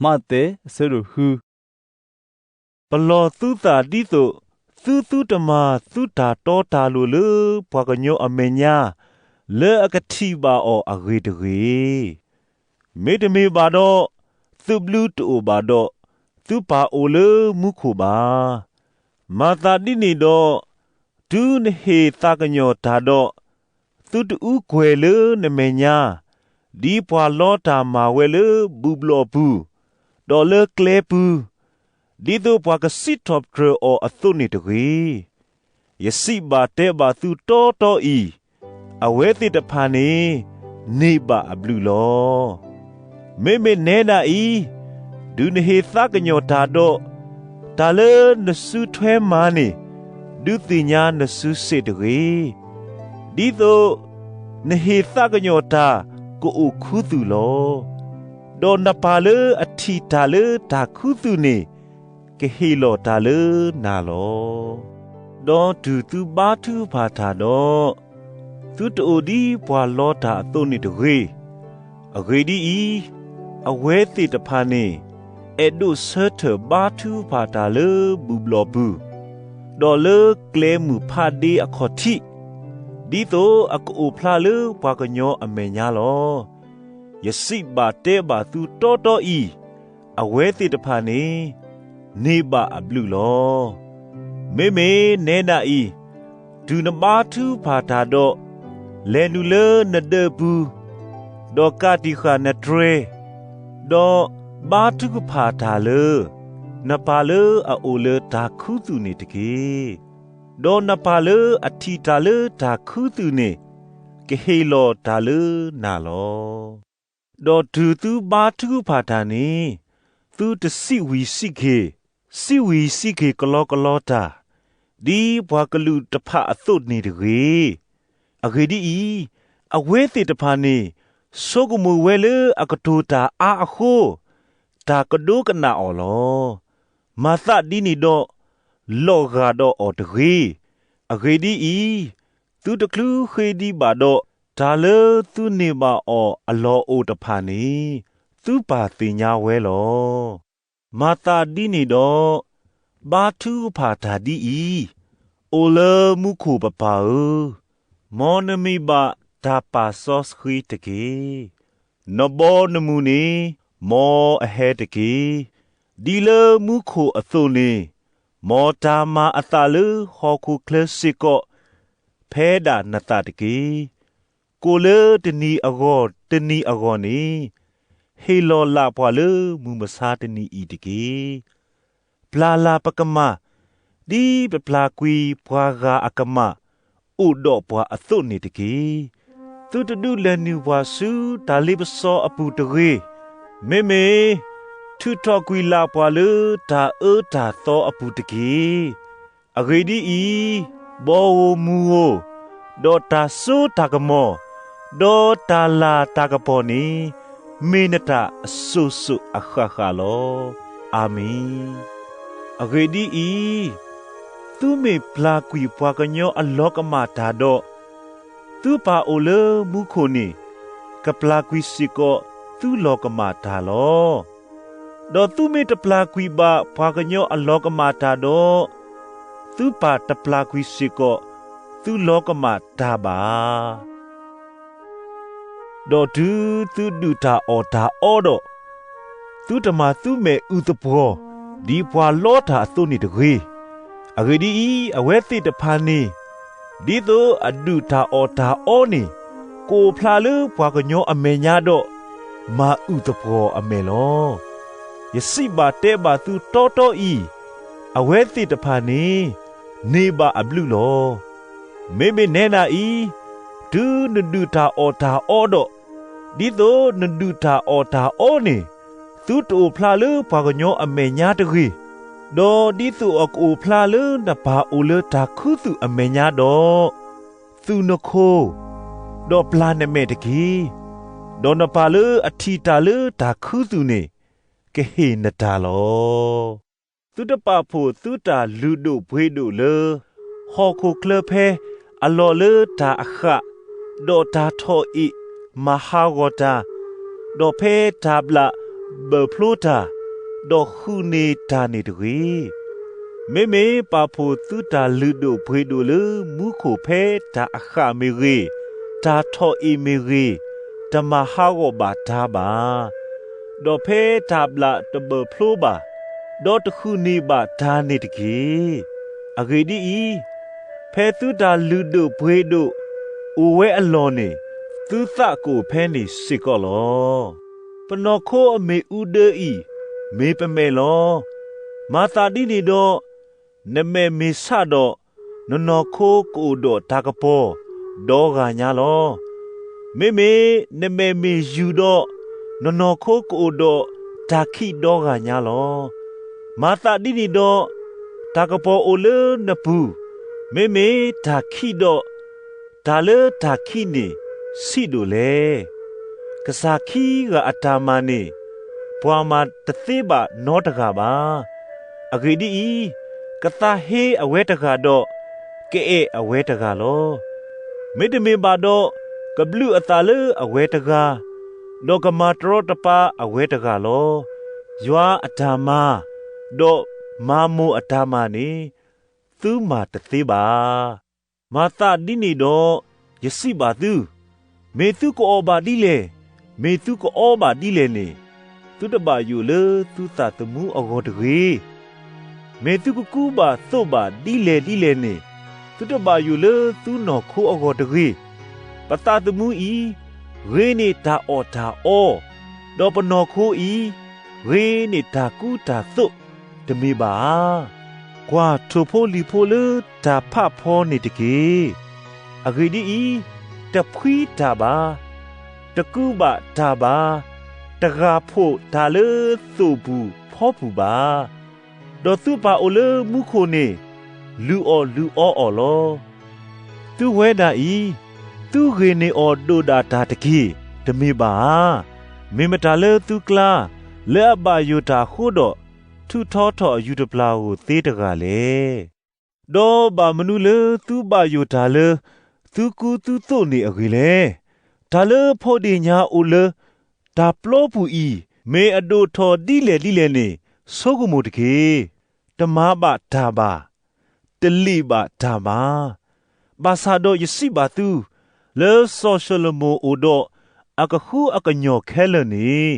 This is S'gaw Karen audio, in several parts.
မးသဲ အဆၢဒိၣ်ဃု. ပလီၢ်သုသးဒ်သိး သုသုတမၤသုတၢ်တီတၢ်လိၤလၢပှၤကညီအမဲာ်ညါ လၢအကထံၣ်ဘၣ်အီၤအဂ့ၢ်တဂ့ၤ. မ့တမ့ၢ်ဘၣ်ဒီး, သုဘျုးတအိၣ်ဘၣ်ဒီး, သုပၢ်အိၣ်လၢမူခိၣ်ဘၣ်. မၤသးဒ်န့ၣ်ဒီး, တုၤနဟ့ၣ်သးကညီၤတၢ်ဒီး, သုတအူကွဲၤလၢနမဲာ်ညါ, ဒ်ပှၤလီတၢ်မၤဝဲလၢဘူၣ်ဘျီၣ်ပူၤ, ဒီးလၢကျဲပူၤ, ဒ်သိးပှၤကစံးထီၣ်ပတြၢၤအီၤအသိးန့ၣ်တဂ့ၤ. ယစံးဘၣ်တဲဘၣ်သုတီတီအံၤ, အဝဲသ့ၣ်တဖၣ်န့ၣ် န့ၢ်ဘၣ်အဘျုးလီၤ. မ့မ့ၢ်နဲဒၣ်အံၤ, တုၤနဟ့ၣ်သးကညီၤတၢ်ဒီး, တၢ်လၢနစုထွဲမၤန့ၣ်, ဒုးသ့ၣ်ညါနစုစ့ၣ်တဂ့ၤ. ဒ်သိးနဟ့ၣ်သးကညီၤတၢ်ကအိၣ်ခူသူၣ်လီၤ. ဒီးနပၢ်လၢအထံၣ်တၢ်လၢတၢ်ခူသူၣ်န့ၣ်, ကဟ့ၣ်လီၤတၢ်လၢနၤလီၤ. ဒီးတုၤသုဘါထုကဖၣ်တၢ်ဒီး, သုတအိၣ်ဒ်ပှၤလီတၢ်အသိးန့ၣ်တဂ့ၤ. အဂ့ၢ်ဒ်အံၤ, အဝဲသ့ၣ်တဖၣ်န့ၣ် အဲၣ်ဒိးဆၢထၢၣ်ဘါထုကဖၣ်တၢ်လၢဘူၣ်ဘျီၣ်ပူၤ, ဒီးလၢကျဲမုၢ်ဖးဒ့အခီၣ်ထံး, ဒ်သိးအကအိၣ်ဖျါလၢပှၤကညီအမဲာ်ညါလီၤ. ယစံးဘၣ်တဲဘၣ်သုတီတီအံၤ, အဝဲသ့ၣ်တဖၣ်န့ၣ် န့ၢ်ဘၣ်အဘျုးလီၤ. မ့မ့ၢ်နဲဒၣ်အံၤ, တုၤနဘါထုကဖၣ်တၢ်ဒီး, လဲၤနုာ်လၢနဒၢးပူၤ, ဒီးကးတံာ်ဃာ်နတြဲၤ, ဒီးဘါထုကဖၣ်တၢ်လၢ နပၢ်လၢအအိၣ်လၢတၢ်ခူသူၣ်န့ၣ်တက့ၢ်. ဒီးနပၢ်လၢအထံၣ်တၢ်လၢတၢ်ခူသူၣ်န့ၣ် ကဟ့ၣ်လီၤတၢ်လၢနၤလီၤ. ဒီးတုၤသုဘါထုကဖၣ်တၢ်န့ၣ်, သုတစံးဝံၤစံးက့ၤ, စံးဝံၤစံးက့ၤကလီကလီတၢ်, ဒ်ပှၤကလုာ်တဖၣ်အသိးန့ၣ်တဂ့ၤ. အဂ့ၢ်ဒ်အံၤ, အဝဲသ့ၣ်တဖၣ်န့ၣ် ဆိကမိၣ်ဝဲလၢအကတိၤတၢ်အါအဃိ, တၢ်ကဒိကနၣ်အီၤလီၤ. မၤသးဒ်န့ၣ်ဒီး, လီၤဂာ်ဒီးအီၤတဂ့ၤ. အဂ့ၢ်ဒ်အံၤ, သုတချုးဃ့ဒံးဘၣ်ဒီး, တၢ်လၢသုန့ၢ်ဘၣ်အီၤအလီၢ်အိၣ်တဖၣ်န့ၣ်, သုပၢ်သ့ၣ်ညါဝဲလီၤ. မၤသးဒ်န့ၣ်ဒီး, ဘါထုကဖၣ်တၢ်ဒ်အံၤ, အိၣ်လၢမူခိၣ်ပပၢ်ဧၢ, မ်နမံၤဘၣ်တၢ်ပာ်စီဆှံတက့ၢ်. နဘီနမုၢ်န့ၣ်, မ်အဟဲတက့ၢ်. ဒ်လၢမူခိၣ်အသိးန့ၣ်, မ်တၢ်မၤအသးလၢဟီၣ်ခိၣ်ချၢစ့ၢ်ကီး, ဖဲဒၣ်နသးတက့ၢ်. ကိၣ်လၢတနံၤအဂီၢ်တနံၤအဂီၢ်န့ၣ်, ဟ့ၣ်လီၤလၢ်ပှၤလၢမုၢ်မဆါတနံၤအံၤတက့ၢ်. ပျၢ်လၢ်ပကမၢ်, ဒ်ပပျၢ်ကွံာ်ပှၤဂၤအကမၢ်, အိၣ်ဒီးပှၤအသိးန့ၣ်တက့ၢ်. သုတဒုးလဲၤနုာ်ပှၤဆူတၢ်လ့ပစီအပူၤတဂ့ၤ. မ့မ့ၢ်, ထုးထီၣ်ကွံာ်လၢ်ပှၤလၢတၢ်အၢတၢ်သီအပူၤတက့ၢ်. အဂ့ၢ်ဒ်အံၤ, ဘီဧိၤမုၢ်ဧိၤ, ဒီးတၢ်စိတၢ်ကမီၤ, ဒီးတၢ်လၤတၢ်ကပီၤန့ၣ်, မ့ၢ်နတၢ်အစိၤစိၤအဃၣ်ဃၣ်လီၤ. အၤမ့ၣ်. အဂ့ၢ်ဒ်အံၤ, သုမ့ၢ်ပျၢ်ကွံာ်ပှၤကညီအလီၤကမၣ်တၢ်ဒီး, သုပၢ်အိၣ်လၢမူခိၣ်န့ၣ်, ကပျၢ်ကွံာ်စ့ၢ်ကီးသုလီၤကမၣ်တၢ်လီၤ. ဒီးသုမ့ၢ်တပျၢ်ကွံာ်ဘၣ်ပှၤကညီအလီၤကမၣ်တၢ်ဒီး, သုပၢ်တပျၢ်ကွံာ်စ့ၢ်ကီးသုလီၤကမၣ်တၢ်ဘၣ်. ဒီးတုၤသုဒုၣ်တၢ်အီၣ်တၢ်အီဒီး, သုတမၤသုမဲာ်အုၣ်သပှီၤ, ဒ်ပှၤလီတၢ်အသိးန့ၣ်တဂ့ၤ. အဂ့ၢ်ဒ်အံၤ, အဝဲသ့ၣ်တဖၣ်န့ၣ်, ဒ်သိးအဒုၣ်တၢ်အီၣ်တၢ်အီန့ၣ်, ကအိၣ်ဖျါလၢပှၤကညီအမဲာ်ညါဒီး, မၤအုၣ်သပှီၤအမဲာ်လီၤ. ယစံးဘၣ်တဲဘၣ်သုတီတီအံၤ, အဝဲသ့ၣ်တဖၣ်န့ၣ်, န့ၢ်ဘၣ်အဘျုးလီၤ. မ့မ့ၢ်နဲဒၣ်အံၤ, တုၤနဒုၣ်တၢ်အီၣ်တၢ်အီဒီး, ဒ်သိးနဒုၣ်တၢ်အီၣ်တၢ်အီန့ၣ်, သုတအိၣ်ဖျါလၢပှၤကညီအမဲာ်ညါတဂ့ၤ, ဒီးဒ်သိးအကအိၣ်ဖျါလၢနပၢ်အိၣ်လၢတၢ်ခူသူၣ်အမဲာ်ညါဒီး, သူၣ်နခိၣ်, ဒီးပျၢ်နမဲာ်တက့ၢ်. ဒီးနပၢ်လၢအထံၣ်တၢ်လၢတၢ်ခူသူၣ်န့ၣ်, ကဟ့ၣ်နတၢ်လီၤ. သုတပာ်ဖှိၣ်သုတၢ်လုၢ်ဒိၣ်ပှ့ၤဒိၣ်လၢ ဟီၣ်ခိၣ်ချၢဖဲအလီၢ်လၢတၢ်အဃၣ်, ဒီးတၢ်ထီၣ်အ့ၣ်မၤဟးဂီၤတၢ်, ဒီးဖဲတၢ်ဘျၣ် ဘၢၣ်ဖျိတၢ်, ဒီးဃုန့ၢ်တၢ်န့ၣ်တဂ့ၤ. မ့မ့ၢ်ပာ်ဖှိၣ်သုတၢ်လုၢ်ဒိၣ်ပှ့ၤဒိၣ်လၢမူခိၣ်ဖဲတၢ်အဃၢ်မ့ၢ်ဂ့ၤ, တၢ်ထီၣ်အ့ၣ်မ့ၢ်ဂ့ၤ, တမၤဟးဂီၤဘၣ်တၢ်ဘၣ်. ဒီးဖဲတၢ်ဘျၣ်တဘၢၣ်ဖျိဘၣ်, ဒီးတဃုန့ၢ်ဘၣ်တၢ်န့ၣ်တက့ၢ်. အဂ့ၢ်ဒ်အံၤ, ဖဲသုတၢ်လုၢ်ဒိၣ်ပှ့ၤဒိၣ်အိၣ်ဝဲအလီၢ်န့ၣ်, သုသးကအိၣ်ဖဲန့ၣ်စ့ၢ်ကီးလီၤ. ပနီၢ်ခိအမ့ၣ်အူဒၢအံၤ, မ့ၢ်ပမဲာ်လီၤ. မၤသးဒ်န့ၣ်ဒီး, နမဲာ်မ့ၢ်ဆးဒီး, နနီၢ်ခိကအိၣ်ဒီးတၢ်ကပီၤဒီဂၤညါလီၤ. မ့မ့ၢ်နမဲာ်မ့ၢ်ယုၢ်ဒီး, နနီၢ်ခိကအိၣ်ဒီးတၢ်ခံးဒီဂၤညါလီၤ. မၤသးဒ်န့ၣ်ဒီး, တၢ်ကပီၤအိၣ်လၢနပူၤ, မ့မ့ၢ်တၢ်ခံးဒီး, တၢ်လၢတၢ်ခံးန့ၣ်ဆံးဒိၣ်လဲၣ်. ကစၢ်ခံဂၤအတၢ်မၤန့ၣ်, ပှၤမၤတသ့ဘၣ်နီတဂၤဘၣ်. အဂ့ၢ်ဒ်အံၤ, ကသးဟ့အဝဲတဂၤဒီး, ကအဲၣ်အဝဲတဂၤလီၤ. မ့တမ့ၢ်ဘၣ်ဒီး, ကဘျုးအသးလၢအဝဲတဂၤ, ဒီးကမၤတရီတပါအဝဲတဂၤလီၤ. ယွၤအတၢ်မၤ, ဒီးမၤမိၢ်အတၢ်မၤန့ၣ်, သုမၤတသ့ဘၣ်. မၤသးဒ်န့ၣ်ဒီး, ယစံးဘၣ်သု, မ့ၢ်သုကအီၣ်ဘၣ်ဒ်လဲၣ်, မ့ၢ်သုကအီဘၣ်ဒ်လဲၣ်န့ၣ်, သုတဘၣ်ယိၣ်လၢသုသးသမူအဂီၢ်တဂ့ၤ. မ့ၢ်သုကကူဘၣ်သိးဘၣ်ဒ်လဲၣ်ဒ်လဲၣ်န့ၣ်, သုတဘၣ်ယိၣ်လၢသုနီၢ်ခိအဂီၢ်တဂ့ၤ. ပသးသမူအံၤ, ဂ့ၤန့ၢ်တၢ်အီၣ်တၢ်အီ, ဒီးပနီၢ်ခိအံၤ, ဂ့ၤန့ၢ်တၢ်ကူတၢ်သိး, တမ့ၢ်ဘၣ်ဧါ. ကွၢ်ထိၣ်ဖိလံၤဖိလၢတၢ်ဖးဖီန့ၣ်တက့ၢ်. အဂ့ၢ်ဒ်အံၤ, တဖှံတၢ်ဘၣ်, တကူဘၣ်တၢ်ဘၣ်, တဂၢ်ဖှိၣ်တၢ်လၢသိၣ်ပူၤဖီပူၤဘၣ်. ဒီးသုပၢ်အိၣ်လၢမူခိၣ်န့ၣ်, လုၢ်အီၣ်လုၢ်အီအီၤလီၤ. သုဝဲဒၣ်အံၤ, သုဂ့ၤန့ၢ်အီၤဒိၣ်ဒၣ်တၢ်တက့ၢ်, တမ့ၢ်ဘၣ်ဧါ. မ့ၢ်မတၤလၢသုကျါ, လၢအဘၣ်ယိၣ်တၢ်အဃိဒီး, ထုးထီထီၣ်အယူၤတပျၢ်ဧိၤသ့တဂၤလဲၣ်. ဒီးဘၣ်မနုၤလၢသုဘၣ်ယိၣ်တၢ်လၢသုကူသုသိးန့ၣ်အဂ့ၢ်လဲၣ်. တၢ်လၢဖီဒ့ၣ်ညါအိၣ်လၢတၢ်ပျီပူၤအံၤ, မ့ၢ်အဒိၣ်ထီၣ်ဒ်လဲၣ်ဒ်လဲၣ်န့ၣ်, ဆိကမိၣ်တက့ၢ်. တမၤဘၣ်တၢ်ဘၣ်, တလံာ်ဘၣ်တၢ်ဘၣ်. ဘၣ်ဆၣ်ဒီးယစံးဘၣ်သု, လၢစီၤၡလိၤမိၣ်အိၣ်ဒီးအကဃုအကညီၢ်ခဲလၢာ်န့ၣ်,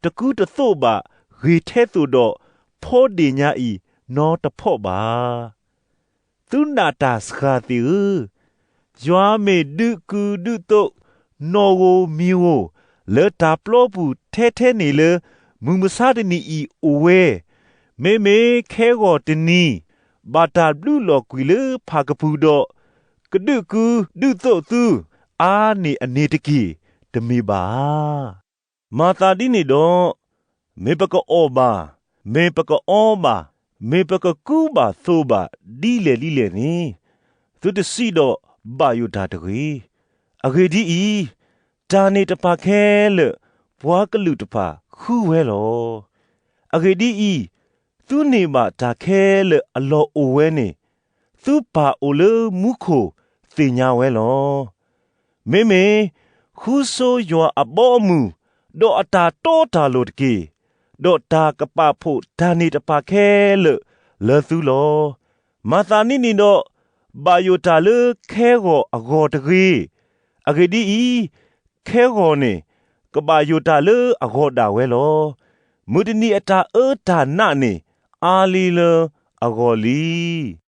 တကူတသိးဘၣ်ဂ့ၤထဲသိးဒီးဖီဒ့ၣ်ညါအံၤနီတဖီၣ်ဘၣ်. သုနာ်တၢ်စှၤသ့ၣ်ဧၢ, ယွၤမ့ၢ်ဒုးကုာ်ဒုးသိးနီၣ်ဧိၤမံၤဧိၤ လၢတၢ်ပျီပူၤထဲထဲန့ၣ်လၢမုၢ်မဆါတနံၤအံၤအိၣ်ဝဲ, မ့မ့ၢ်ခဲဂီၤတနံၤ ဘၣ်တၢ်ဘျုးလီၤကွံာ်လၢဖၣ်ကပူၤဒီး ကဒုးကုာ်ဒုးသိးသုအါန့ၢ်အန့ၣ်တက့ၢ်, တမ့ၢ်ဘၣ်ဧါ. မၤသးဒ်န့ၣ်ဒီး, မ့ၢ်ပကအီၣ်ဘၣ်, မ့ၢ်ပကအီဘၣ်, မ့ၢ်ပကကူဘၣ်သိးဘၣ်ဒ်လဲၣ်ဒ်လဲၣ်န့ၣ်, သုတစံးဒီးဘၣ်ယိၣ်တၢ်တဂ့ၤ. အဂ့ၢ်ဒ်အံၤ, တၢ်န့ၣ်တဖၣ်ခဲလၢာ်ပှၤကလုာ်တဖၣ်ဃုဝဲလီၤ. အဂ့ၢ်ဒ်အံၤ, သုန့ၢ်ဘၣ်တၢ်ခဲလၢာ်အလီၢ်အိၣ်ဝဲန့ၣ်, သုပၢ်အိၣ်လၢမူခိၣ်သ့ၣ်ညါဝဲလီၤ. မ့မ့ၢ်ဃုဆိယွၤအဘီအမုၢ်, ဒီးအတၢ်တီတၢ်လိၤတက့ၢ်. ဒီးတၢ်ကပာ်ဖှိၣ်တၢ်န့ၣ်တဖၣ်ခဲလၢာ်လၢသုလီၤ. မၤသးဒ်န့ၣ်ဒီး, ဘၣ်ယိၣ်တၢ်လၢခဲဂီၤအဂီၢ်တဂ့ၤ. အဂ့ၢ်ဒ်အံၤ, ခဲဂီၤန့ၣ် ကဘၣ်ယိၣ်တၢ်လၢအဂီၢ်ဒၣ်ဝဲလီၤ. မုၢ်တနံၤအတၢ်အၢတၢ်နးန့ၣ် အါလံလၢအဂီၢ်လံ.